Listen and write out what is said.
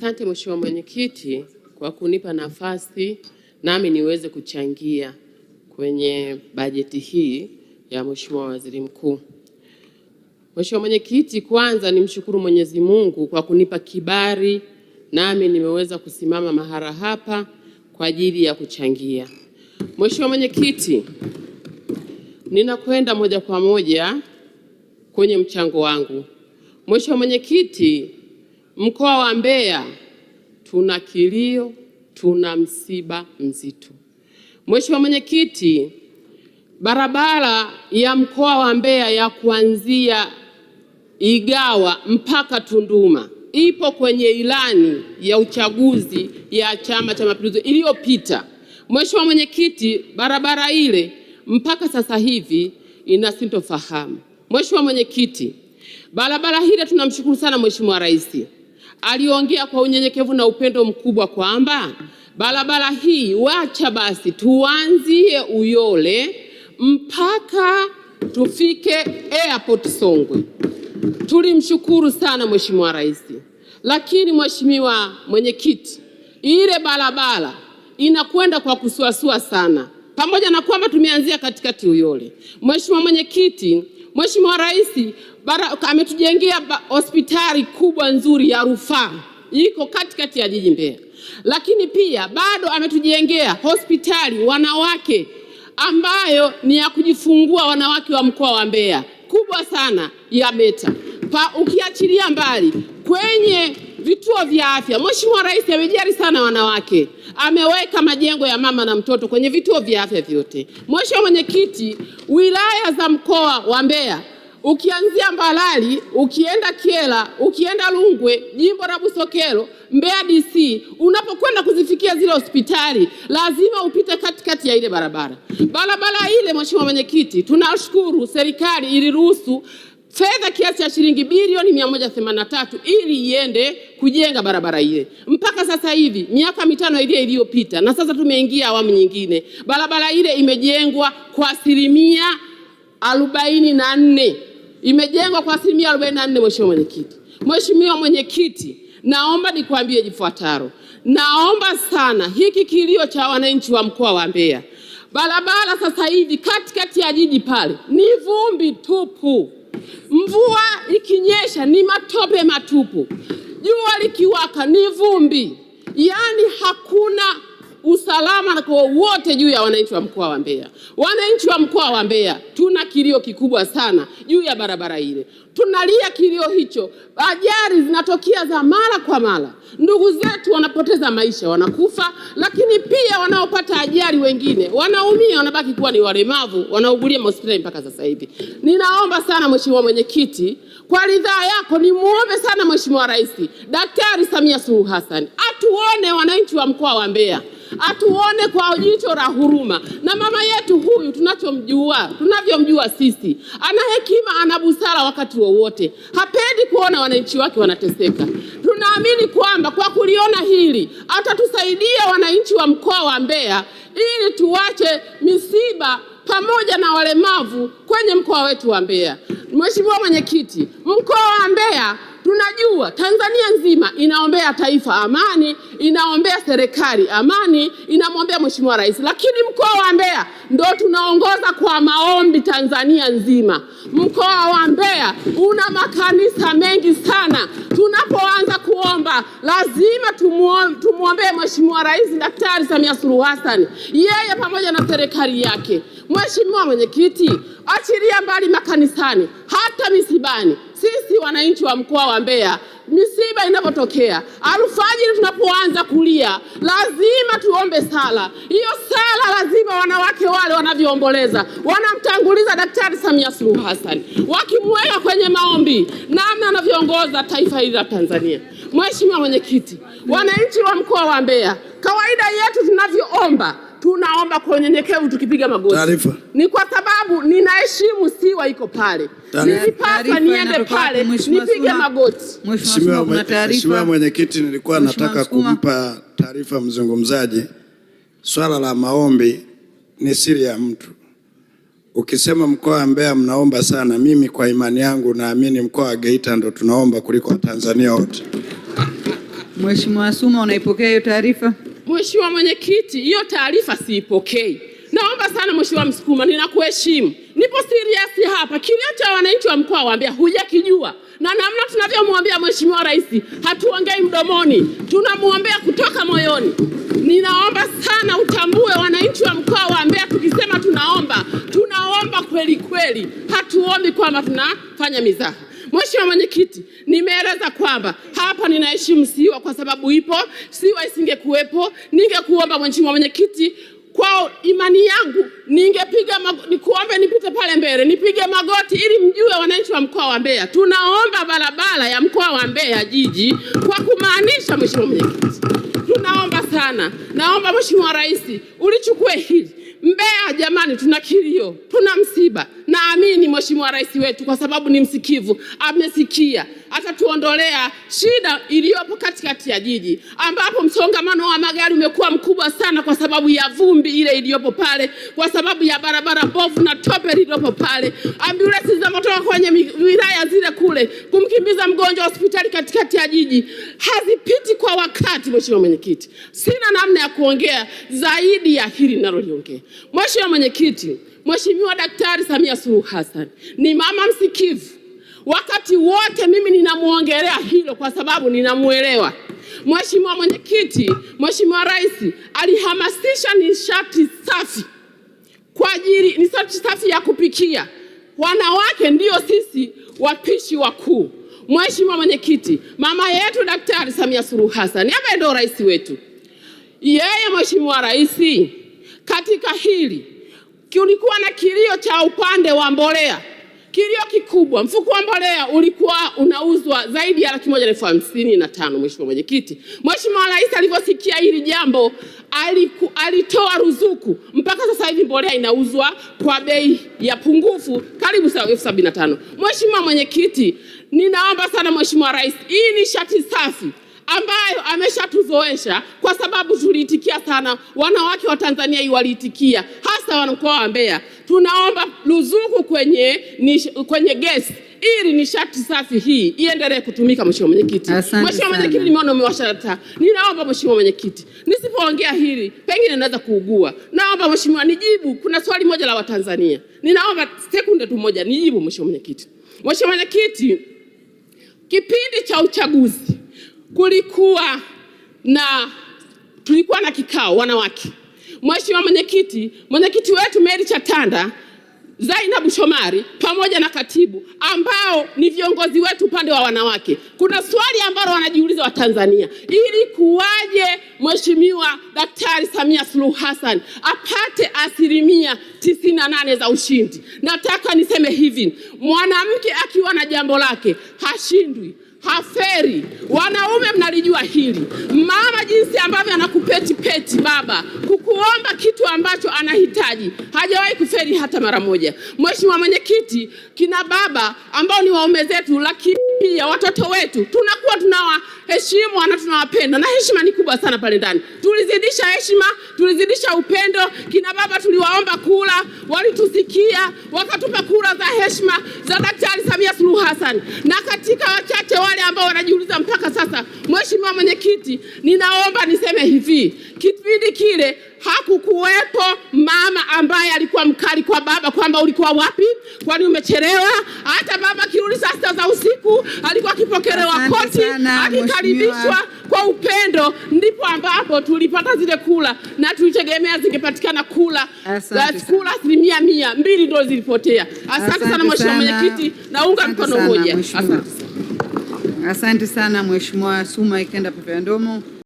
Asante Mheshimiwa Mwenyekiti kwa kunipa nafasi nami niweze kuchangia kwenye bajeti hii ya Mheshimiwa Waziri Mkuu. Mheshimiwa Mwenyekiti, kwanza nimshukuru Mwenyezi Mungu kwa kunipa kibali nami nimeweza kusimama mahali hapa kwa ajili ya kuchangia. Mheshimiwa Mwenyekiti, ninakwenda moja kwa moja kwenye mchango wangu. Mheshimiwa Mwenyekiti, mkoa wa Mbeya tuna kilio, tuna msiba mzito. Mheshimiwa Mwenyekiti, barabara ya mkoa wa Mbeya ya kuanzia Igawa mpaka Tunduma ipo kwenye ilani ya uchaguzi ya Chama cha Mapinduzi iliyopita. Mheshimiwa Mwenyekiti, barabara ile mpaka sasa hivi ina sintofahamu. Mheshimiwa Mwenyekiti, barabara hile tunamshukuru sana Mheshimiwa Rais, aliongea kwa unyenyekevu na upendo mkubwa kwamba barabara hii wacha basi tuanzie Uyole mpaka tufike airport Songwe. Tulimshukuru sana Mheshimiwa Rais, lakini Mheshimiwa Mwenyekiti, ile barabara inakwenda kwa kusuasua sana, pamoja na kwamba tumeanzia katikati Uyole. Mheshimiwa Mwenyekiti, Mheshimiwa Rais ametujengea hospitali kubwa nzuri ya rufaa iko katikati ya jiji Mbeya, lakini pia bado ametujengea hospitali wanawake ambayo ni ya kujifungua wanawake wa mkoa wa Mbeya kubwa sana ya Meta. Ukiachilia mbali kwenye vituo vya afya, Mheshimiwa Rais amejali sana wanawake, ameweka majengo ya mama na mtoto kwenye vituo vya afya vyote. Mheshimiwa Mwenyekiti, wilaya za mkoa wa Mbeya ukianzia Mbalali, ukienda Kyela, ukienda Rungwe, jimbo la Busokelo, Mbeya DC, unapokwenda kuzifikia zile hospitali lazima upite katikati ya ile barabara. Barabara ile, Mheshimiwa Mwenyekiti, tunashukuru serikali iliruhusu fedha kiasi cha shilingi bilioni 183 ili iende kujenga barabara ile. Mpaka sasa hivi miaka 5 ile iliyopita, na sasa tumeingia awamu nyingine, barabara ile imejengwa kwa 44%. Imejengwa kwa 44%, Mheshimiwa Mwenyekiti. Mheshimiwa Mwenyekiti, naomba nikwambie jifuatalo. Naomba sana hiki kilio cha wananchi wa mkoa wa Mbeya. Barabara sasa hivi katikati ya jiji pale ni vumbi tupu. Mvua ikinyesha ni matope matupu. Jua likiwaka ni vumbi. Yaani hakuna usalama kwa wote juu ya wananchi wa mkoa wa Mbeya. Wananchi wa mkoa wa Mbeya tuna kilio kikubwa sana juu ya barabara ile. Tunalia kilio hicho. Ajali zinatokea za mara kwa mara. Ndugu zetu wanapoteza maisha, wanakufa, lakini pia wanaopata ajali wengine wanaumia, wanabaki kuwa ni walemavu, wanaugulia hospitali mpaka sasa hivi. Ninaomba sana Mheshimiwa Mwenyekiti, kwa ridhaa yako nimuombe sana Mheshimiwa Rais Daktari Samia Suluhu Hassan atuone wananchi wa mkoa wa Mbeya, atuone kwa jicho la huruma. Na mama yetu huyu tunachomjua, tunavyomjua sisi, ana hekima, ana busara wakati wowote, hapendi kuona wananchi wake wanateseka. Tunaamini kwamba kwa kuliona hili atatusaidia wananchi wa mkoa wa Mbeya ili tuache misiba pamoja na walemavu kwenye mkoa wetu wa Mbeya. Mheshimiwa Mwenyekiti, mkoa wa Mbeya tunajua Tanzania nzima inaombea taifa amani, inaombea serikali amani, inamwombea Mheshimiwa Rais, lakini mkoa wa Mbeya ndo tunaongoza kwa maombi Tanzania nzima. Mkoa wa Mbeya una makanisa mengi sana. Tunapoanza kuomba lazima tumuombee Mheshimiwa Rais Daktari Samia Suluhu Hassan, yeye pamoja na serikali yake. Mheshimiwa Mwenyekiti, achilia mbali makanisani, hata misibani. Sisi wananchi wa mkoa wa Mbeya, misiba inapotokea alfajiri, tunapoanza kulia lazima tuombe sala. Hiyo sala lazima wanawake wale wanavyoomboleza wanamtanguliza Daktari Samia Suluhu Hassan, wakimweka kwenye maombi namna anavyoongoza taifa hili la Tanzania. Mheshimiwa Mwenyekiti, wananchi wa mkoa wa Mbeya, kawaida yetu tunavyoomba tunaomba kwa unyenyekevu tukipiga magoti. Taarifa. Ni kwa sababu ninaheshimu siwa iko pale. Nilipaswa niende pale nipige magoti. Mheshimiwa Mwenyekiti, nilikuwa nataka kumpa taarifa mzungumzaji. Swala la maombi ni siri ya mtu. Ukisema mkoa wa Mbeya mnaomba sana, mimi kwa imani yangu naamini mkoa wa Geita ndo tunaomba kuliko Tanzania wote. Mheshimiwa Suma, unaipokea hiyo taarifa? Mheshimiwa Mwenyekiti, hiyo taarifa siipokei. Naomba sana Mheshimiwa Msukuma, ninakuheshimu, nipo serious hapa. Kilio cha wananchi wa mkoa wa Mbeya hujakijua, na namna tunavyomwambia Mheshimiwa Rais, hatuongei mdomoni, tunamwombea kutoka moyoni. Ninaomba sana utambue wananchi wa mkoa wa Mbeya, tukisema tunaomba, tunaomba kweli kweli, hatuombi kwamba tunafanya mizaha. Mheshimiwa Mwenyekiti, nimeeleza kwamba hapa ninaheshimu SIWA kwa sababu ipo. SIWA isingekuwepo, ningekuomba Mheshimiwa Mwenyekiti, kwa imani yangu ningepiga, nikuombe nipite pale mbele nipige magoti ili mjue wananchi wa mkoa wa Mbeya tunaomba barabara ya mkoa wa Mbeya jiji, kwa kumaanisha Mheshimiwa Mwenyekiti, tunaomba sana. Naomba Mheshimiwa Rais ulichukue hili. Mbeya jamani, tuna kilio, tuna msiba. Naamini Mheshimiwa Rais wetu kwa sababu ni msikivu, amesikia, atatuondolea shida iliyopo katikati ya jiji ambapo msongamano wa magari umekuwa mkubwa sana kwa sababu ya vumbi ile iliyopo pale, kwa sababu ya barabara mbovu na tope lililopo pale, ambulensi zinazotoka kwenye wilaya zile kule kumkimbiza mgonjwa hospitali katikati ya jiji hazipiti kwa wakati. Mheshimiwa Mwenyekiti, sina namna ya kuongea zaidi ya hili ninaloliongea. Mheshimiwa Mwenyekiti, Mheshimiwa Daktari Samia Suluhu Hassan ni mama msikivu. Wakati wote mimi ninamuongelea hilo kwa sababu ninamuelewa. Mheshimiwa Mwenyekiti, Mheshimiwa Rais alihamasisha nishati safi kwa ajili nishati safi ya kupikia. Wanawake ndiyo sisi wapishi wakuu. Mheshimiwa Mwenyekiti, mama yetu Daktari Samia Suluhu Hassan ambaye ndio rais wetu, yeye Mheshimiwa Rais katika hili kulikuwa na kilio cha upande wa mbolea, kilio kikubwa. Mfuko wa mbolea ulikuwa unauzwa zaidi ya 155,000. Mheshimiwa Mwenyekiti, Mheshimiwa Rais alivyosikia hili jambo alitoa ruzuku, mpaka sasa hivi mbolea inauzwa kwa bei ya pungufu karibu 75,000. Mheshimiwa Mwenyekiti, ninaomba sana Mheshimiwa Rais, hii nishati safi ambayo ameshatuzoesha kwa sababu tuliitikia sana, wanawake wa Tanzania hii waliitikia, hasa wa mkoa wa Mbeya. Tunaomba ruzuku kwenye gesi ili nishati safi hii iendelee kutumika. Mheshimiwa Mwenyekiti, Mheshimiwa Mwenyekiti, nimeona umewasha taa. Ninaomba Mheshimiwa Mwenyekiti, nisipoongea hili pengine naweza kuugua. Naomba Mheshimiwa nijibu, kuna swali moja la Watanzania, ninaomba sekunde tu moja nijibu. Mheshimiwa Mwenyekiti, Mheshimiwa Mwenyekiti, kipindi cha uchaguzi tulikuwa na kikao wanawake. Mheshimiwa Mwenyekiti, mwenyekiti wetu Mary Chatanda, Zainabu Shomari pamoja na katibu ambao ni viongozi wetu upande wa wanawake, kuna swali ambalo wanajiuliza Watanzania, ili kuwaje Mheshimiwa Daktari Samia Suluhu Hassan apate 98% za ushindi? Nataka niseme hivi, mwanamke akiwa na jambo lake hashindwi, haferi. Wanaume mnalijua hili. Mama jinsi ambavyo anakupeti peti baba kukuomba kitu ambacho anahitaji, hajawahi kuferi hata mara moja. Mheshimiwa Mwenyekiti, kina baba ambao ni waume zetu, lakini pia watoto wetu tunakuwa tunawaheshimu na tunawapenda, na heshima ni kubwa sana pale ndani. Tulizidisha heshima, tulizidisha upendo. Kina baba tuliwaomba kura, walitusikia, wakatupa kura za heshima za Daktari Samia Suluhu Hassan. Na katika wachache wale ambao wanajiuliza mpaka sasa, Mheshimiwa Mwenyekiti, ninaomba niseme hivi, kipindi kile hakukuwepo mama ambaye alikuwa mkali kwa baba kwamba ulikuwa wapi, kwani umechelewa. Hata baba akirudi saa sita za usiku alikuwa akipokelewa koti, akikaribishwa kwa upendo. Ndipo ambapo tulipata zile kula na tulitegemea zingepatikana kula 100%, 2 ndio zilipotea. Asante sana Mheshimiwa Mwenyekiti, naunga mkono hoja. Asante sana Mheshimiwa Suma Ikenda Pepea Ndomo.